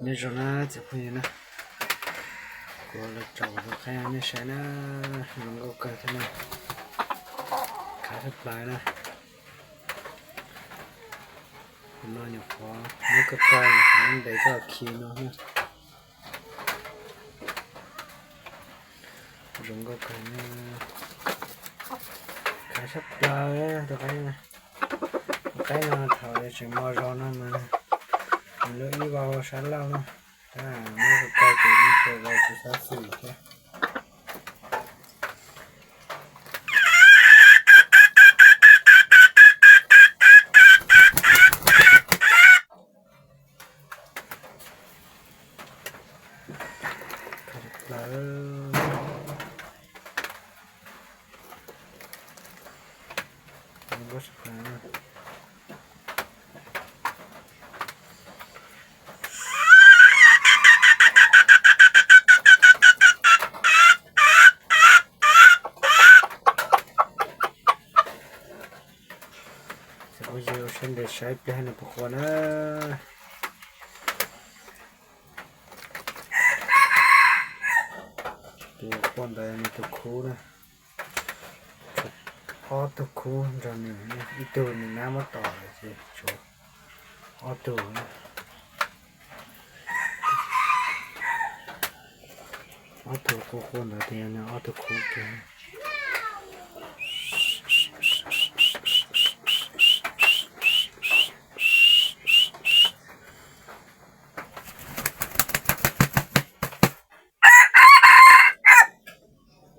Nyob zoo na tsoom phooj ywg na, kuv los tso kuv tus qaib no nej saib na, zoo nkauj kawg thiab na, khav tshaj plaws na. Kuv no nyuam qhuav muab koj koj nyuam qhuav ntes koj khi no na. Zoo nkauj kawg na, khav tshaj plaws tus qaib no. Tus qaib no thaum tseem mos zog no mas nws lub ib vau sab laug na, tab muab koj koj ces ib txhia vau tsis sab xis thiab. Khav tshaj plaws. Ces kuv yog ua siab ntev saib pliag nws puas qua na. Tus qua ntawd nws tus khub na, ob tug khub nrog nws, ib tug nws nab muab tom lawm ces tshuav ob tug na. Ob tug qua qua ntawd tias nws ob tug khub kiag.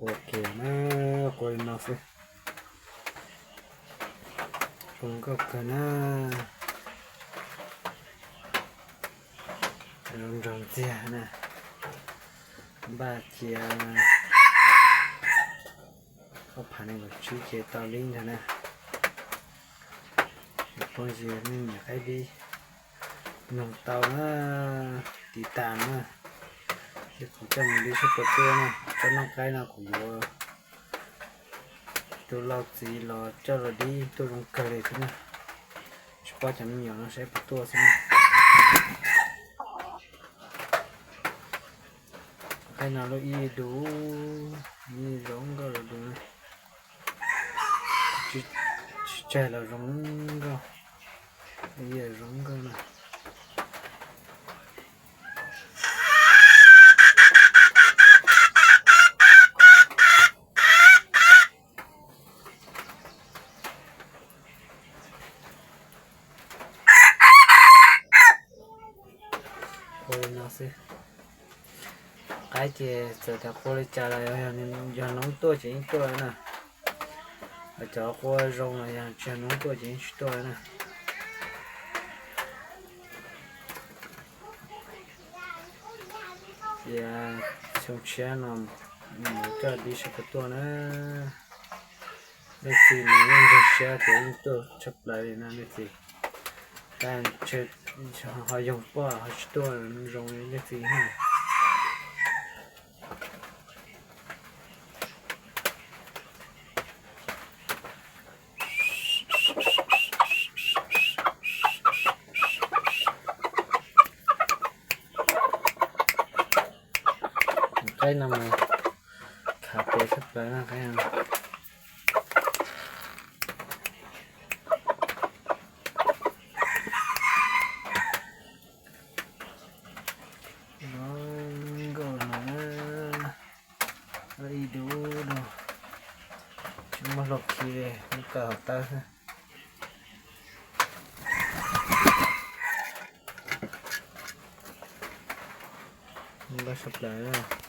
Qua kiag na, qua li no xwb. Zoo nkauj kawg na. Zoo nraug ntxiag na. Npaj cia ob phav nees nkaum tsib ces tau li ntag na. Phooj ywg nej nyiam qaib dib, noog tau na, tiv tas na. Ces kuv coj mus dib sab puas tuaj na, tsob noob qaib no kuv yuav tus lau txiv los coj los dib tuaj zoo kawg li xwb na. Tsis paub cov me nyuam no saib puas tuaj xwb na. Qaib no lub ib du, ib zoo nkauj los du na. Tsis tsawg los zoo nkauj, ib zoo nkauj na. Qua li no xwb. Qaib ces txawm tias qua li cas los yog noob tuaj ces yeej tuaj na. Cov qua zoo los yog tsis yog noob tuaj ces yeej tsis tuaj na. Cia xyoo tshiab no mus coj dib sab puas tuaj na. Leej txiv mas yeej ntseeg siab tias yeej tuaj tshaj plaws li no leej txiv. Tab ho yoog poj ho tsis tuaj zoo li leej txiv na. Qaib no mas khav pes tshaj plaws na qaib no. Zoo nkauj no, ib dub no, tsis muaj hlua khi li, muab kaw hauv tawb xwb. Nkauj tshaj plaws.